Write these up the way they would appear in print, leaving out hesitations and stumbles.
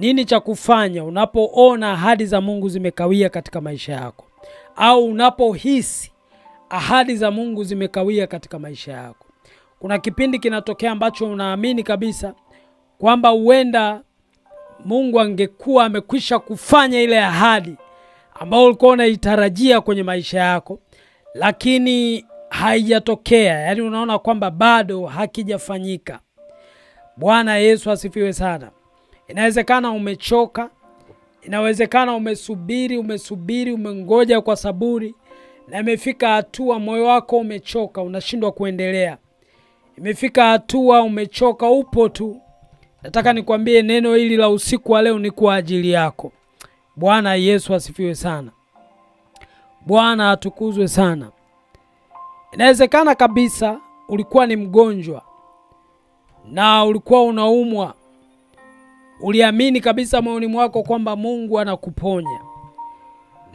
Nini cha kufanya unapoona ahadi za Mungu zimekawia katika maisha yako, au unapohisi ahadi za Mungu zimekawia katika maisha yako? Kuna kipindi kinatokea ambacho unaamini kabisa kwamba huenda Mungu angekuwa amekwisha kufanya ile ahadi ambayo ulikuwa unaitarajia kwenye maisha yako, lakini haijatokea. Yaani unaona kwamba bado hakijafanyika. Bwana Yesu asifiwe sana. Inawezekana umechoka, inawezekana umesubiri, umengoja kwa saburi, na imefika hatua moyo wako umechoka, unashindwa kuendelea. Imefika hatua umechoka, upo tu. Nataka nikwambie neno hili la usiku wa leo ni kwa ajili yako. Bwana Yesu asifiwe sana. Bwana atukuzwe sana. Inawezekana kabisa ulikuwa ni mgonjwa na ulikuwa unaumwa. Uliamini kabisa moyoni mwako kwamba Mungu anakuponya,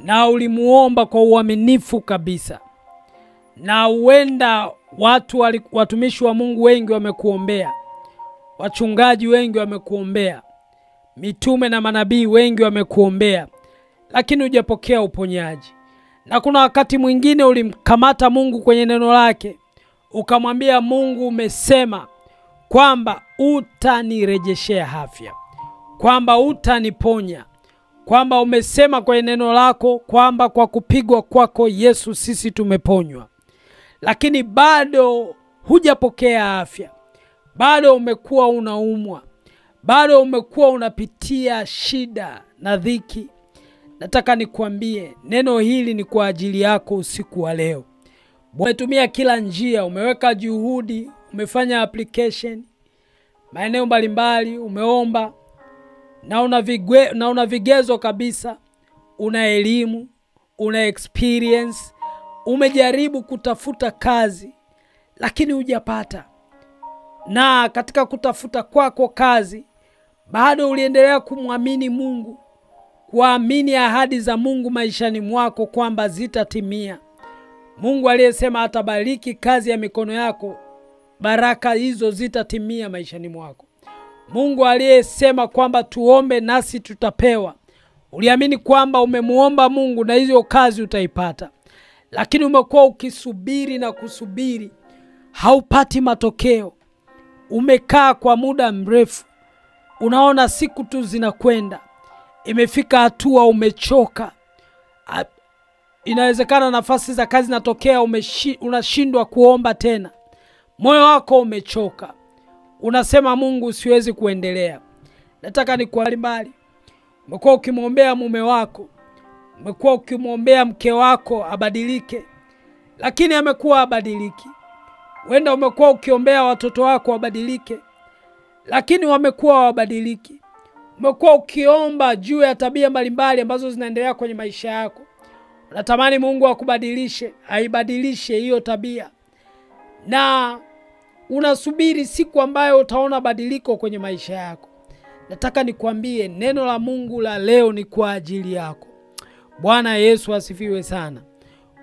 na ulimuomba kwa uaminifu kabisa, na huenda watumishi wa Mungu wengi wamekuombea, wachungaji wengi wamekuombea, mitume na manabii wengi wamekuombea, lakini hujapokea uponyaji. Na kuna wakati mwingine ulimkamata Mungu kwenye neno lake, ukamwambia Mungu, umesema kwamba utanirejeshea afya, kwamba utaniponya, kwamba umesema kwenye neno lako kwamba kwa kupigwa kwako Yesu sisi tumeponywa. Lakini bado hujapokea afya, bado umekuwa unaumwa, bado umekuwa unapitia shida na dhiki. Nataka nikuambie neno hili ni kwa ajili yako usiku wa leo. Umetumia kila njia, umeweka juhudi, umefanya application maeneo mbalimbali, umeomba na una vigezo kabisa, una elimu, una experience, umejaribu kutafuta kazi lakini hujapata. Na katika kutafuta kwako kazi bado uliendelea kumwamini Mungu, kuamini ahadi za Mungu maishani mwako kwamba zitatimia. Mungu aliyesema atabariki kazi ya mikono yako, baraka hizo zitatimia maishani mwako. Mungu aliyesema kwamba tuombe nasi tutapewa, uliamini kwamba umemuomba Mungu na hizo kazi utaipata. Lakini umekuwa ukisubiri na kusubiri, haupati matokeo. Umekaa kwa muda mrefu, unaona siku tu zinakwenda, imefika hatua umechoka. Inawezekana nafasi za kazi zinatokea, unashindwa kuomba tena, moyo wako umechoka, unasema Mungu siwezi kuendelea. Nataka nikuambie, umekuwa ukimwombea mume wako, umekuwa ukimwombea mke wako abadilike, lakini amekuwa abadiliki. Wenda umekuwa ukiombea watoto wako wabadilike, lakini wamekuwa wabadiliki. Umekuwa ukiomba juu ya tabia mbalimbali ambazo zinaendelea kwenye maisha yako, unatamani Mungu akubadilishe, aibadilishe hiyo tabia, na unasubiri siku ambayo utaona badiliko kwenye maisha yako. Nataka nikwambie neno la Mungu la leo ni kwa ajili yako. Bwana Yesu asifiwe sana.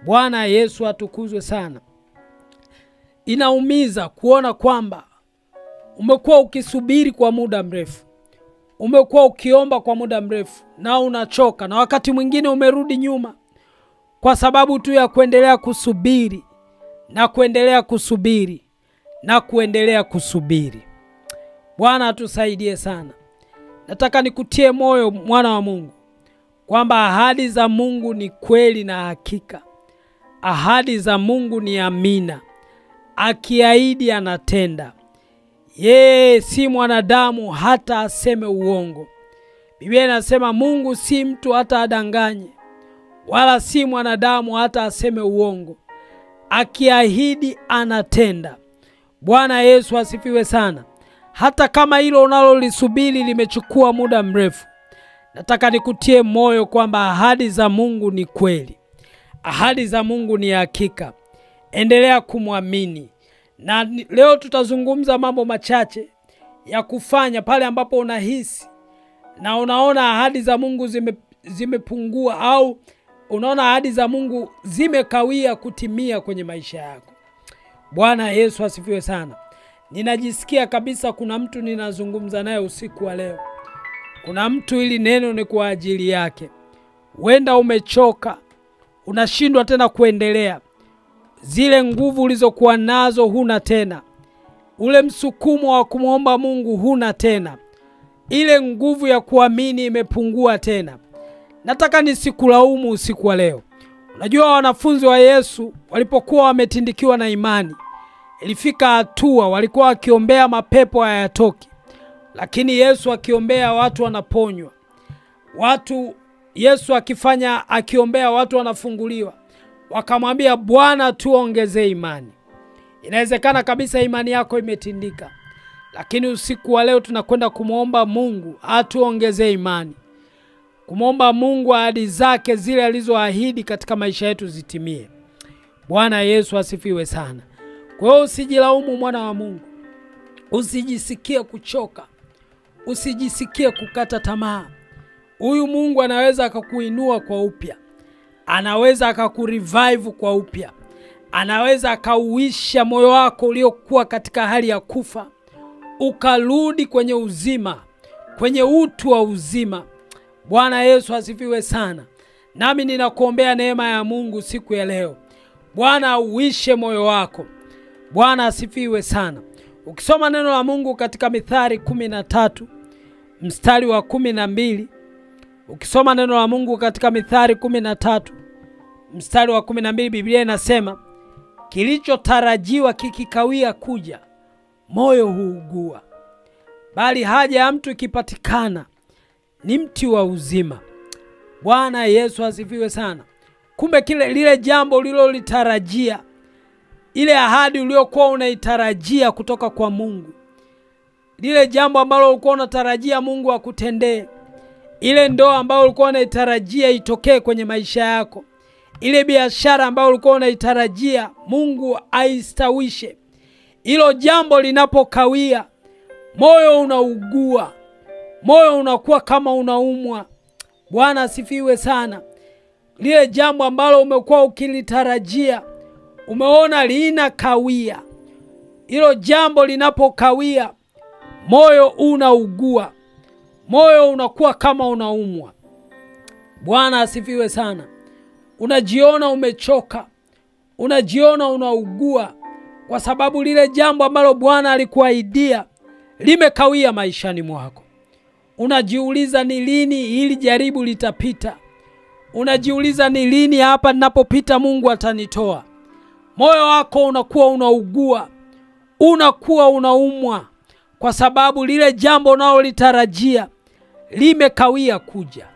Bwana Yesu atukuzwe sana. Inaumiza kuona kwamba umekuwa ukisubiri kwa muda mrefu, umekuwa ukiomba kwa muda mrefu na unachoka, na wakati mwingine umerudi nyuma kwa sababu tu ya kuendelea kusubiri na kuendelea kusubiri na kuendelea kusubiri. Bwana atusaidie sana. Nataka nikutie moyo mwana wa Mungu kwamba ahadi za Mungu ni kweli na hakika. Ahadi za Mungu ni amina. Akiahidi anatenda. Yeye si mwanadamu hata aseme uongo. Biblia inasema Mungu si mtu hata adanganye, wala si mwanadamu hata aseme uongo. Akiahidi anatenda. Bwana Yesu asifiwe sana. Hata kama hilo unalolisubiri limechukua muda mrefu, nataka nikutie moyo kwamba ahadi za Mungu ni kweli. Ahadi za Mungu ni hakika. Endelea kumwamini. Na leo tutazungumza mambo machache ya kufanya pale ambapo unahisi na unaona ahadi za Mungu zimepungua au unaona ahadi za Mungu zimekawia kutimia kwenye maisha yako. Bwana Yesu asifiwe sana. Ninajisikia kabisa kuna mtu ninazungumza naye usiku wa leo. Kuna mtu hili neno ni kwa ajili yake. Wenda umechoka, unashindwa tena kuendelea. Zile nguvu ulizokuwa nazo huna tena. Ule msukumo wa kumuomba Mungu huna tena. Ile nguvu ya kuamini imepungua tena. Nataka nisikulaumu usiku wa leo. Unajua wanafunzi wa Yesu walipokuwa wametindikiwa na imani, ilifika hatua walikuwa wakiombea mapepo hayatoki. Lakini Yesu akiombea watu wanaponywa. Yesu akiombea watu wanafunguliwa. Wakamwambia Bwana tuongezee imani. Inawezekana kabisa imani yako imetindika. Lakini usiku wa leo tunakwenda kumuomba Mungu atuongezee imani. Kumuomba Mungu ahadi zake zile alizoahidi katika maisha yetu zitimie. Bwana Yesu asifiwe sana. Kwa hiyo usijilaumu mwana wa Mungu. Usijisikie kuchoka. Usijisikie kukata tamaa. Huyu Mungu anaweza akakuinua kwa upya. Anaweza akakurevive kwa upya. Anaweza akauisha moyo wako uliokuwa katika hali ya kufa, ukarudi kwenye uzima, kwenye utu wa uzima. Bwana Yesu asifiwe sana. Nami ninakuombea neema ya Mungu siku ya leo. Bwana auishe moyo wako. Bwana asifiwe sana. Ukisoma neno la Mungu katika Mithali 13 mstari wa 12, ukisoma neno la Mungu katika Mithali 13 mstari wa 12, Biblia inasema kilichotarajiwa kikikawia kuja, moyo huugua, bali haja ya mtu ikipatikana ni mti wa uzima. Bwana Yesu asifiwe sana. Kumbe lile jambo ulilolitarajia, ile ahadi uliyokuwa unaitarajia kutoka kwa Mungu, lile jambo ambalo ulikuwa unatarajia Mungu akutendee, ile ndoa ambayo ulikuwa unaitarajia itokee kwenye maisha yako, ile biashara ambayo ulikuwa unaitarajia Mungu aistawishe, hilo jambo linapokawia, moyo unaugua, moyo unakuwa kama unaumwa. Bwana asifiwe sana. Lile jambo ambalo umekuwa ukilitarajia, umeona linakawia, hilo jambo linapokawia, moyo unaugua, moyo unakuwa kama unaumwa. Bwana asifiwe sana. Unajiona umechoka, unajiona unaugua, kwa sababu lile jambo ambalo Bwana alikuahidia limekawia maishani mwako. Unajiuliza ni lini hili jaribu litapita. Unajiuliza ni lini hapa ninapopita Mungu atanitoa. Moyo wako unakuwa unaugua, unakuwa unaumwa, kwa sababu lile jambo unalolitarajia limekawia kuja.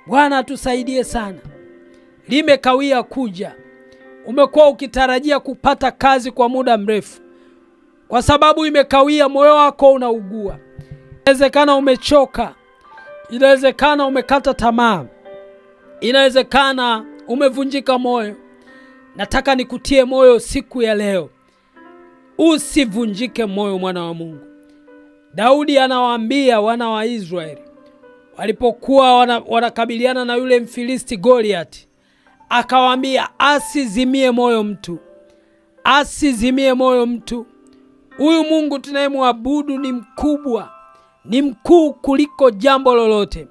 Bwana atusaidie sana. Limekawia kuja. Umekuwa ukitarajia kupata kazi kwa muda mrefu, kwa sababu imekawia, moyo wako unaugua. Inawezekana umechoka, inawezekana umekata tamaa, inawezekana umevunjika moyo. Nataka nikutie moyo siku ya leo. Usivunjike moyo mwana wa Mungu. Daudi anawaambia wana wa Israeli walipokuwa wanakabiliana na yule Mfilisti Goliath, akawaambia asizimie moyo mtu, asizimie moyo mtu. Huyu Mungu tunayemwabudu ni mkubwa, ni mkuu kuliko jambo lolote.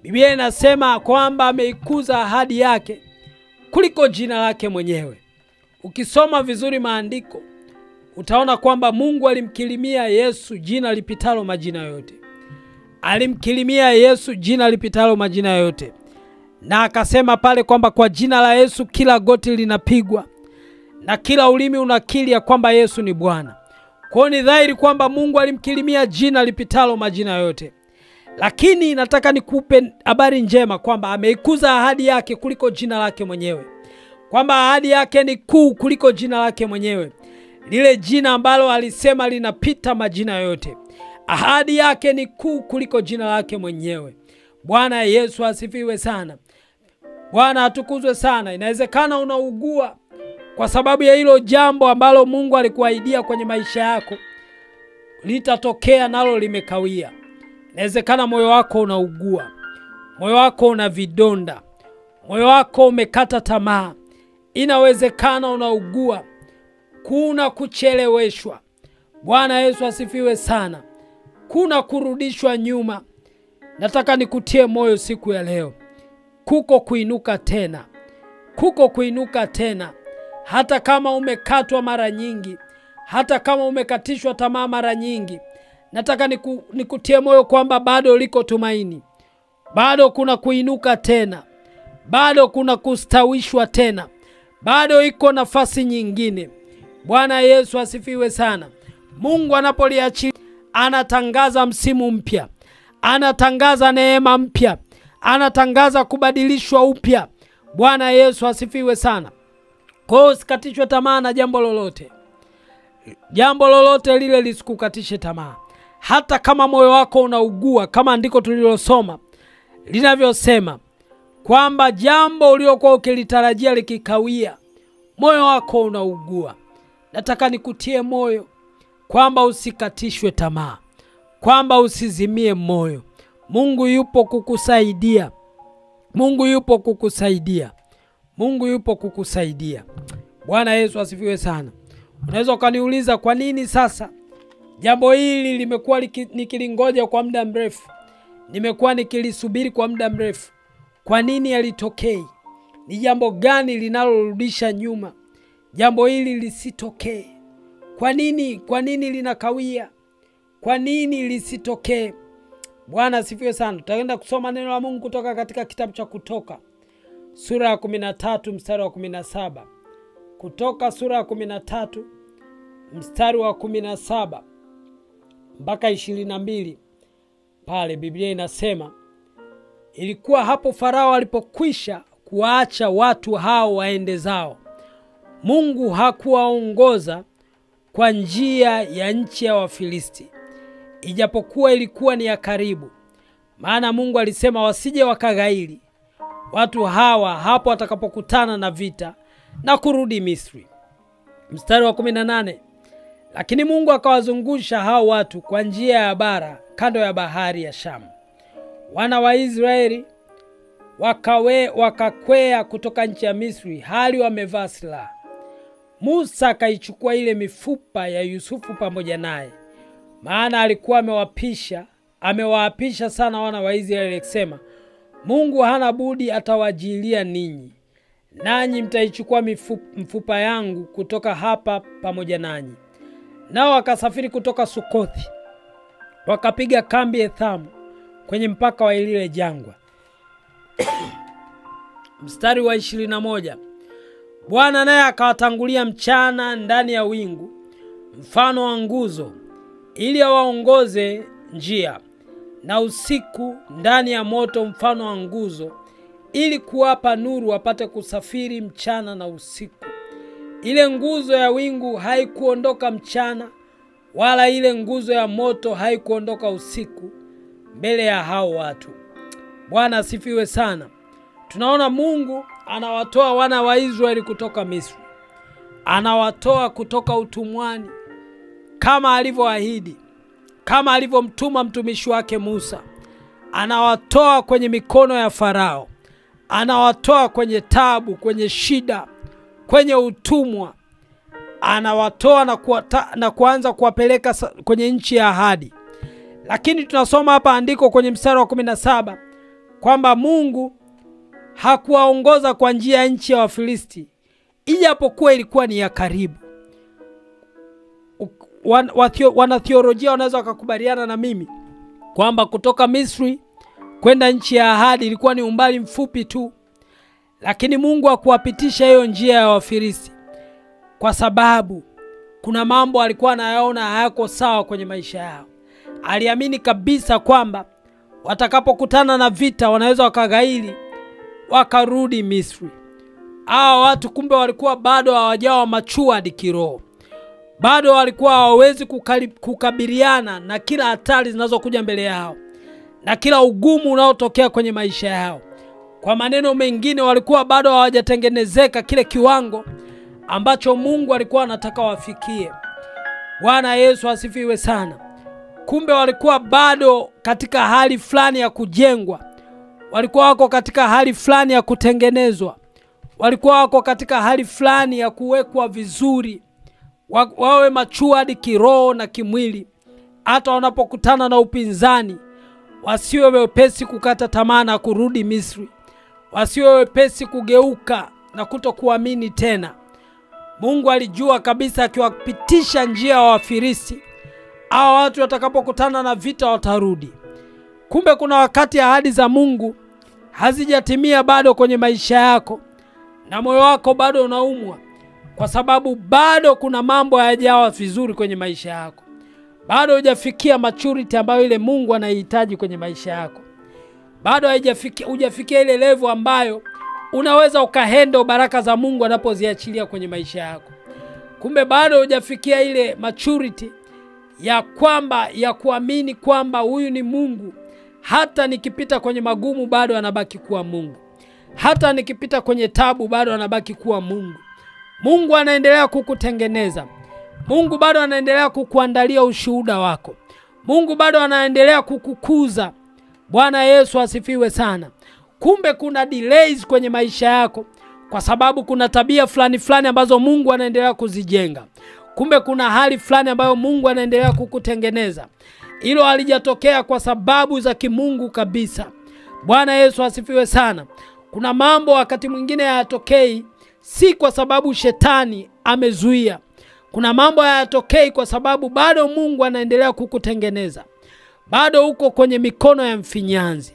Biblia inasema kwamba ameikuza ahadi yake kuliko jina lake mwenyewe. Ukisoma vizuri maandiko utaona kwamba Mungu alimkirimia Yesu jina lipitalo majina yote. Alimkirimia Yesu jina lipitalo majina yote. Na akasema pale kwamba kwa jina la Yesu kila goti linapigwa na kila ulimi unakiri ya kwamba Yesu ni Bwana. Kwa hiyo ni dhahiri kwamba Mungu alimkirimia jina lipitalo majina yote. Lakini nataka nikupe habari njema kwamba ameikuza ahadi yake kuliko jina lake mwenyewe. Kwamba ahadi yake ni kuu kuliko jina lake mwenyewe. Lile jina ambalo alisema linapita majina yote. Ahadi yake ni kuu kuliko jina lake mwenyewe. Bwana Yesu asifiwe sana. Bwana atukuzwe sana. Inawezekana unaugua kwa sababu ya hilo jambo ambalo Mungu alikuahidia kwenye maisha yako litatokea nalo limekawia. Inawezekana moyo wako unaugua, moyo wako una vidonda, moyo wako umekata tamaa. Inawezekana unaugua, kuna kucheleweshwa. Bwana Yesu asifiwe sana. Kuna kurudishwa nyuma. Nataka nikutie moyo siku ya leo. Kuko kuinuka tena. Kuko kuinuka tena. Hata kama umekatwa mara nyingi, hata kama umekatishwa tamaa mara nyingi, nataka nikutie moyo kwamba bado liko tumaini. Bado kuna kuinuka tena. Bado kuna kustawishwa tena. Bado iko nafasi nyingine. Bwana Yesu asifiwe sana. Mungu anapoliachilia, anatangaza msimu mpya. Anatangaza neema mpya. Anatangaza kubadilishwa upya. Bwana Yesu asifiwe sana. Kwa hiyo usikatishwe tamaa na jambo lolote. Jambo lolote lile lisikukatishe tamaa. Hata kama moyo wako unaugua, kama andiko tulilosoma linavyosema kwamba jambo uliokuwa ukilitarajia likikawia, moyo wako unaugua. Nataka nikutie moyo kwamba usikatishwe tamaa, kwamba usizimie moyo. Mungu yupo kukusaidia. Mungu yupo kukusaidia. Mungu yupo kukusaidia. Bwana Yesu asifiwe sana. Unaweza ukaniuliza kwa nini sasa jambo hili limekuwa nikilingoja kwa muda mrefu, nimekuwa nikilisubiri kwa muda mrefu. Kwa nini yalitokei? Ni jambo gani linalorudisha nyuma jambo hili lisitokee? Kwa nini? Kwa nini linakawia? Kwa nini lisitokee? Bwana asifiwe sana. Tutaenda kusoma neno la Mungu kutoka katika kitabu cha Kutoka sura ya 13 mstari wa 17. Kutoka sura ya 13 mstari wa 17 mpaka 22. Pale Biblia inasema, ilikuwa hapo Farao alipokwisha kuwaacha watu hao waende zao, Mungu hakuwaongoza kwa njia ya nchi ya Wafilisti, ijapokuwa ilikuwa ni ya karibu. Maana Mungu alisema wasije wakaghairi watu hawa hapo watakapokutana na vita na kurudi Misri. Mstari wa 18, lakini Mungu akawazungusha hao watu kwa njia ya bara, kando ya bahari ya Shamu. Wana wa Israeli wakakwea kutoka nchi ya Misri hali wamevaa silaha. Musa akaichukua ile mifupa ya Yusufu pamoja naye, maana alikuwa amewaapisha sana wana wa Israeli akisema, Mungu hana budi atawajilia ninyi, nanyi mtaichukua mfupa yangu kutoka hapa pamoja nanyi. Nao wakasafiri kutoka Sukothi, wakapiga kambi Ethamu kwenye mpaka wa lile jangwa. Mstari wa 21, Bwana naye akawatangulia mchana ndani ya wingu mfano wa nguzo, ili awaongoze njia, na usiku ndani ya moto mfano wa nguzo, ili kuwapa nuru wapate kusafiri mchana na usiku. Ile nguzo ya wingu haikuondoka mchana, wala ile nguzo ya moto haikuondoka usiku mbele ya hao watu. Bwana asifiwe sana. Tunaona Mungu anawatoa wana wa Israeli kutoka Misri. Anawatoa kutoka utumwani kama alivyoahidi, kama alivyomtuma mtumishi wake Musa. Anawatoa kwenye mikono ya Farao. Anawatoa kwenye tabu, kwenye shida, kwenye utumwa. Anawatoa na kuanza kuwapeleka kwenye nchi ya ahadi. Lakini tunasoma hapa andiko kwenye mstari wa 17 kwamba Mungu hakuwaongoza kwa njia ya nchi ya Wafilisti, ijapokuwa ilikuwa ni ya karibu. Wanatheolojia wanaweza wakakubaliana na mimi kwamba kutoka Misri kwenda nchi ya ahadi ilikuwa ni umbali mfupi tu, lakini Mungu hakuwapitisha hiyo njia ya Wafilisti kwa sababu kuna mambo alikuwa anayaona hayako sawa kwenye maisha yao. Aliamini kabisa kwamba watakapokutana na vita wanaweza wakaghairi wakarudi Misri. Hawa watu kumbe walikuwa bado hawajawa matured kiroho. Bado walikuwa hawawezi kukabiliana na kila hatari zinazokuja mbele yao na kila ugumu unaotokea kwenye maisha yao. Kwa maneno mengine, walikuwa bado hawajatengenezeka kile kiwango ambacho Mungu alikuwa anataka wafikie. Bwana Yesu asifiwe sana. Kumbe walikuwa bado katika hali fulani ya kujengwa. Walikuwa wako katika hali fulani ya kutengenezwa. Walikuwa wako katika hali fulani ya kuwekwa vizuri, wawe matured kiroho na kimwili. Hata wanapokutana na upinzani Wasiwe wepesi kukata tamaa na kurudi Misri. Wasiwe wepesi kugeuka na kutokuamini tena. Mungu alijua kabisa akiwapitisha njia wa Wafilisti, hao watu watakapokutana na vita watarudi. Kumbe kuna wakati ahadi za Mungu hazijatimia bado kwenye maisha yako, na moyo wako bado unaumwa, kwa sababu bado kuna mambo hayajawa vizuri kwenye maisha yako. Bado hujafikia maturity ambayo ile Mungu anahitaji kwenye maisha yako. Bado hujafikia ile level ambayo unaweza ukahandle baraka za Mungu anapoziachilia kwenye maisha yako. Kumbe bado hujafikia ile maturity ya kwamba ya kuamini kwamba huyu ni Mungu. Hata nikipita kwenye magumu bado anabaki kuwa Mungu. Hata nikipita kwenye tabu bado anabaki kuwa Mungu. Mungu anaendelea kukutengeneza. Mungu bado anaendelea kukuandalia ushuhuda wako. Mungu bado anaendelea kukukuza. Bwana Yesu asifiwe sana. Kumbe kuna delays kwenye maisha yako kwa sababu kuna tabia fulani fulani ambazo Mungu anaendelea kuzijenga. Kumbe kuna hali fulani ambayo Mungu anaendelea kukutengeneza. Hilo halijatokea kwa sababu za kimungu kabisa. Bwana Yesu asifiwe sana. Kuna mambo wakati mwingine hayatokei si kwa sababu shetani amezuia. Kuna mambo hayatokei kwa sababu bado Mungu anaendelea kukutengeneza. Bado uko kwenye mikono ya mfinyanzi.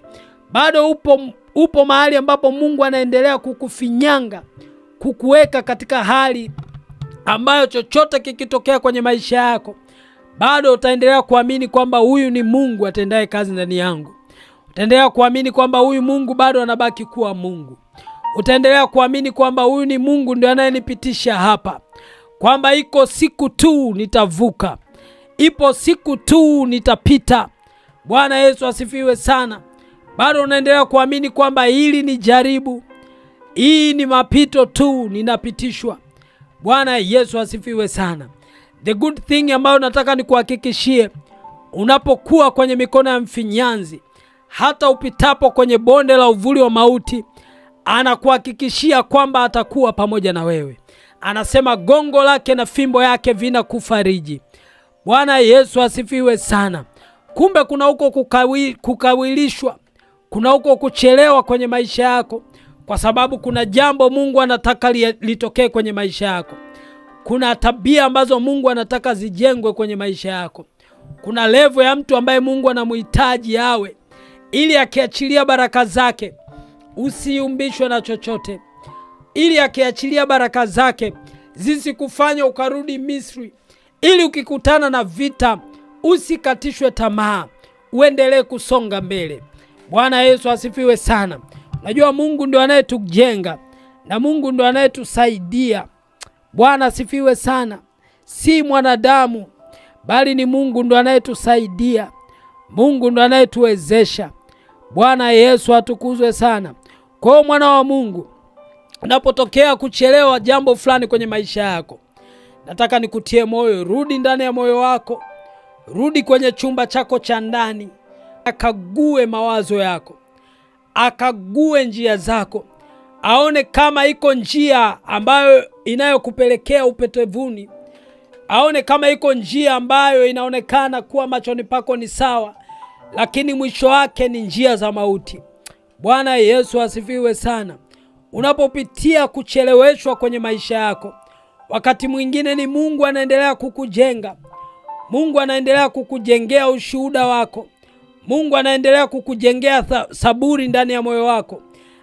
Bado upo mahali ambapo Mungu anaendelea kukufinyanga, kukuweka katika hali ambayo chochote kikitokea kwenye maisha yako, bado utaendelea kuamini kwamba huyu ni Mungu atendaye kazi ndani yangu. Utaendelea kuamini kwamba huyu Mungu bado anabaki kuwa Mungu. Utaendelea kuamini kwamba huyu ni Mungu ndiye anayenipitisha hapa. Kwamba iko siku tu nitavuka. Ipo siku tu nitapita. Bwana Yesu asifiwe sana. Bado unaendelea kuamini kwamba hili ni jaribu. Hii ni mapito tu ninapitishwa. Bwana Yesu asifiwe sana. The good thing ambayo nataka nikuhakikishie, unapokuwa kwenye mikono ya mfinyanzi, hata upitapo kwenye bonde la uvuli wa mauti, anakuhakikishia kwamba atakuwa pamoja na wewe. Anasema gongo lake na fimbo yake vinakufariji. Bwana Yesu asifiwe sana. Kumbe kuna huko kukawilishwa, kuna huko kuchelewa kwenye maisha yako, kwa sababu kuna jambo Mungu anataka litokee kwenye maisha yako. Kuna tabia ambazo Mungu anataka zijengwe kwenye maisha yako. Kuna level ya mtu ambaye Mungu anamhitaji awe, ili akiachilia baraka zake usiumbishwe na chochote. Ili akiachilia baraka zake zisikufanye ukarudi Misri. Ili ukikutana na vita usikatishwe tamaa, uendelee kusonga mbele. Bwana Yesu asifiwe sana. Najua Mungu ndio anayetujenga na Mungu ndio anayetusaidia. Bwana asifiwe sana. Si mwanadamu bali ni Mungu ndio anayetusaidia. Mungu ndio anayetuwezesha. Bwana Yesu atukuzwe sana. Kwa hiyo mwana wa Mungu, unapotokea kuchelewa jambo fulani kwenye maisha yako, nataka nikutie moyo, rudi ndani ya moyo wako. Rudi kwenye chumba chako cha ndani. Akague mawazo yako. Akague njia zako. Aone kama iko njia ambayo inayokupelekea upotevuni. Aone kama iko njia ambayo inaonekana kuwa machoni pako ni sawa, lakini mwisho wake ni njia za mauti. Bwana Yesu asifiwe sana. Unapopitia kucheleweshwa kwenye maisha yako, wakati mwingine ni Mungu anaendelea kukujenga. Mungu anaendelea kukujengea ushuhuda wako. Mungu anaendelea kukujengea saburi ndani ya moyo wako.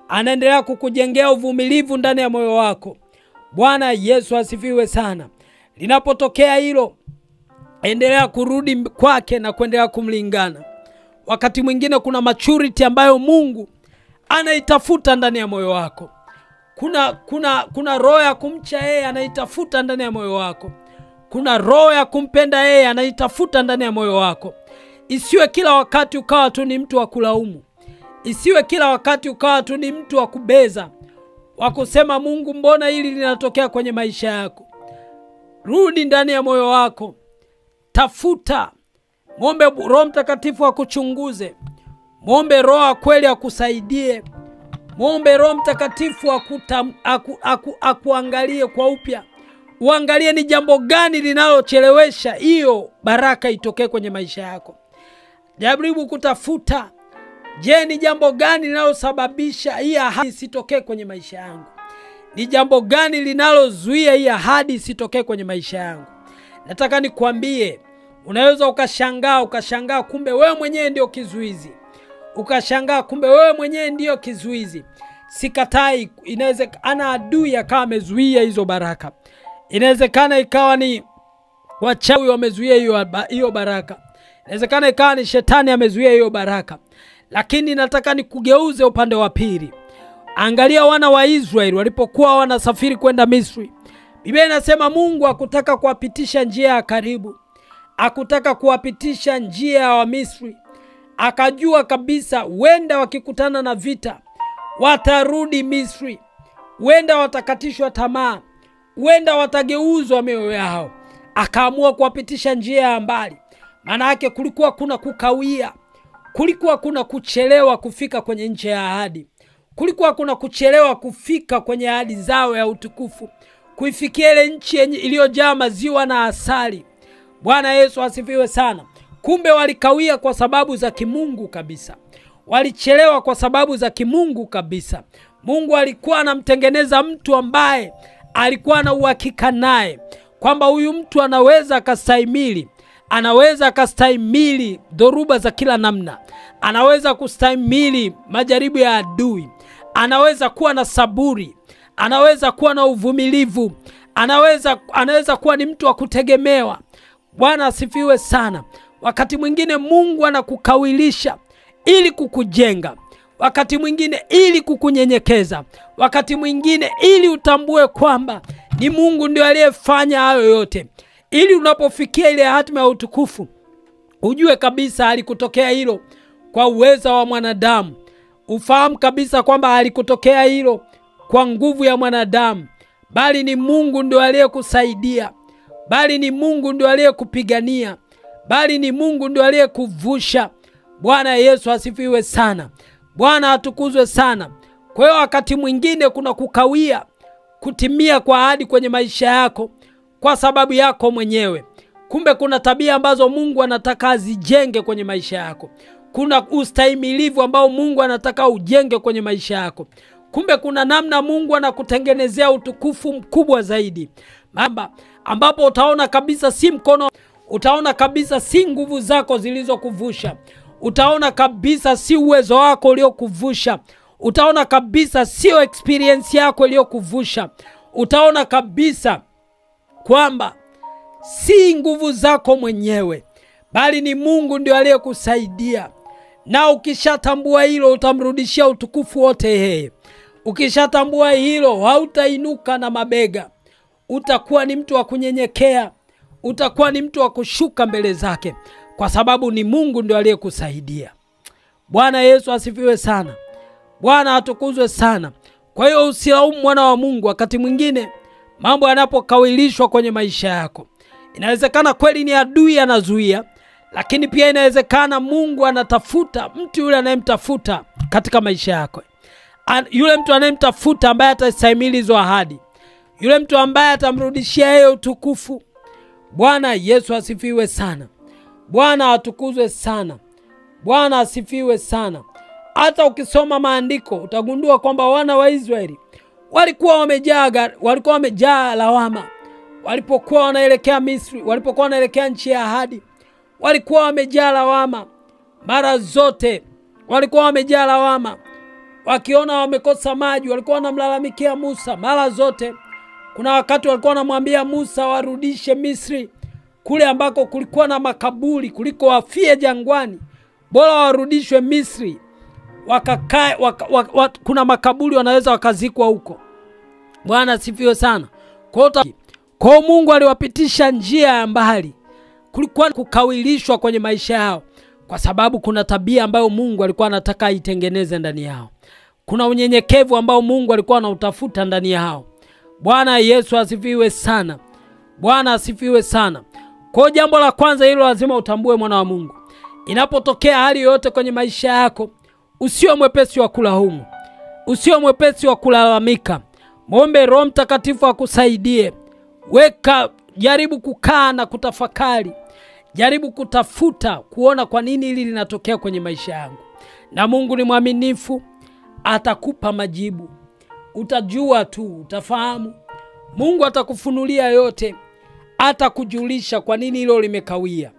Anaendelea kukujengea uvumilivu ndani ya moyo wako. Bwana Yesu asifiwe sana. Linapotokea hilo, endelea kurudi kwake na kuendelea kumlingana. Wakati mwingine kuna maturity ambayo Mungu anaitafuta ndani ya moyo wako. Kuna roho ya kumcha yeye anaitafuta ndani ya moyo wako. Kuna roho ya kumpenda yeye anaitafuta ndani ya moyo wako. Isiwe kila wakati ukawa tu ni mtu wa kulaumu. Isiwe kila wakati ukawa tu ni mtu wa kubeza, wa kusema Mungu mbona hili linatokea kwenye maisha yako. Rudi ndani ya moyo wako. Tafuta. Muombe Roho Mtakatifu akuchunguze. Muombe Roho wa kweli akusaidie. Muombe Roho Mtakatifu akuangalie kwa upya. Uangalie ni jambo gani linalochelewesha hiyo baraka itokee kwenye maisha yako. Jaribu kutafuta, je, ni jambo gani linalosababisha hii ahadi isitokee kwenye maisha yangu? Ni jambo gani linalozuia hii ahadi isitokee kwenye maisha yangu? Nataka nikwambie, unaweza ukashangaa kumbe wewe mwenyewe ndio kizuizi. Ukashangaa kumbe wewe mwenyewe ndio kizuizi. Sikatai, inawezekana adui akawa amezuia hizo baraka. Inawezekana ikawa ni wachawi wamezuia hiyo baraka. Inawezekana ikawa ni shetani amezuia hiyo baraka. Lakini nataka nikugeuze upande wa pili. Angalia wana wa Israeli walipokuwa wanasafiri kwenda Misri. Biblia inasema Mungu hakutaka kuwapitisha njia ya karibu. Hakutaka kuwapitisha njia ya Misri. Akajua kabisa wenda wakikutana na vita watarudi Misri, wenda watakatishwa tamaa, wenda watageuzwa mioyo yao. Akaamua kuwapitisha njia ya mbali. Maana yake kulikuwa kuna kukawia, kulikuwa kuna kuchelewa kufika kwenye nchi ya ahadi, kulikuwa kuna kuchelewa kufika kwenye ahadi zao ya utukufu, kuifikia ile nchi iliyojaa maziwa na asali. Bwana Yesu asifiwe sana. Kumbe walikawia kwa sababu za kimungu kabisa. Walichelewa kwa sababu za kimungu kabisa. Mungu alikuwa anamtengeneza mtu ambaye alikuwa na uhakika naye kwamba huyu mtu anaweza akastahimili, anaweza akastahimili dhoruba za kila namna, anaweza kustahimili majaribu ya adui, anaweza kuwa na saburi, anaweza kuwa na uvumilivu, anaweza kuwa ni mtu wa kutegemewa. Bwana asifiwe sana. Wakati mwingine Mungu anakukawilisha ili kukujenga, wakati mwingine ili kukunyenyekeza, wakati mwingine ili utambue kwamba ni Mungu ndiye aliyefanya hayo yote, ili unapofikia ile hatima ya utukufu ujue kabisa alikutokea hilo kwa uweza wa mwanadamu. Ufahamu kabisa kwamba alikutokea hilo kwa nguvu ya mwanadamu, bali ni Mungu ndiye aliyekusaidia, bali ni Mungu ndiye aliyekupigania, bali ni Mungu ndiye aliyekuvusha. Bwana Yesu asifiwe sana. Bwana atukuzwe sana. Kwa hiyo wakati mwingine kuna kukawia kutimia kwa ahadi kwenye maisha yako kwa sababu yako mwenyewe. Kumbe kuna tabia ambazo Mungu anataka azijenge kwenye maisha yako. Kuna ustahimilivu ambao Mungu anataka ujenge kwenye maisha yako. Kumbe kuna namna Mungu anakutengenezea utukufu mkubwa zaidi, ambapo utaona kabisa si mkono, utaona kabisa si nguvu zako zilizokuvusha, utaona kabisa si uwezo wako uliokuvusha, utaona kabisa sio experience yako iliyokuvusha, utaona kabisa kwamba si nguvu zako mwenyewe, bali ni Mungu ndio aliyekusaidia. Na ukishatambua hilo utamrudishia utukufu wote yeye. Ukishatambua hilo hautainuka na mabega, utakuwa ni mtu wa kunyenyekea, utakuwa ni mtu wa kushuka mbele zake, kwa sababu ni Mungu ndio aliyekusaidia. Bwana Yesu asifiwe sana. Bwana atukuzwe sana. Kwa hiyo usilaumu mwana wa Mungu wakati mwingine mambo yanapokawilishwa kwenye maisha yako. Inawezekana kweli ni adui anazuia, lakini pia inawezekana Mungu anatafuta mtu yule anayemtafuta katika maisha yako. Yule mtu anayemtafuta ambaye atastahimili hizo ahadi, yule mtu ambaye atamrudishia yeye utukufu. Bwana Yesu asifiwe sana. Bwana atukuzwe sana. Bwana asifiwe sana. Hata ukisoma maandiko utagundua kwamba wana wa Israeli walikuwa wamejaa lawama walipokuwa wanaelekea Misri, walipokuwa wanaelekea nchi ya ahadi. Walikuwa wamejaa lawama mara zote, walikuwa wamejaa lawama. Wakiona wamekosa maji walikuwa wanamlalamikia Musa mara zote. Kuna wakati walikuwa wanamwambia Musa warudishe Misri kule ambako kulikuwa na makaburi, kuliko wafie jangwani, bora warudishwe Misri wakakae, kuna makaburi wanaweza wakazikwa huko. Bwana asifiwe sana. Kwa Mungu aliwapitisha njia ya mbali. Kulikuwa kukawilishwa kwenye maisha yao kwa sababu kuna tabia ambayo Mungu alikuwa anataka aitengeneze ndani yao. Kuna unyenyekevu ambao Mungu alikuwa anautafuta ndani yao. Bwana Yesu asifiwe sana. Bwana asifiwe sana. Kwa jambo la kwanza hilo lazima utambue, mwana wa Mungu. Inapotokea hali yoyote kwenye maisha yako, usiwe mwepesi wa kulaumu, usiwe mwepesi wa kulalamika. Muombe Roho Mtakatifu akusaidie. Weka, jaribu kukaa na kutafakari. Jaribu kutafuta kuona kwa nini hili linatokea kwenye maisha yangu. Na Mungu ni mwaminifu, atakupa majibu. Utajua tu, utafahamu. Mungu atakufunulia yote, atakujulisha kwa nini hilo limekawia.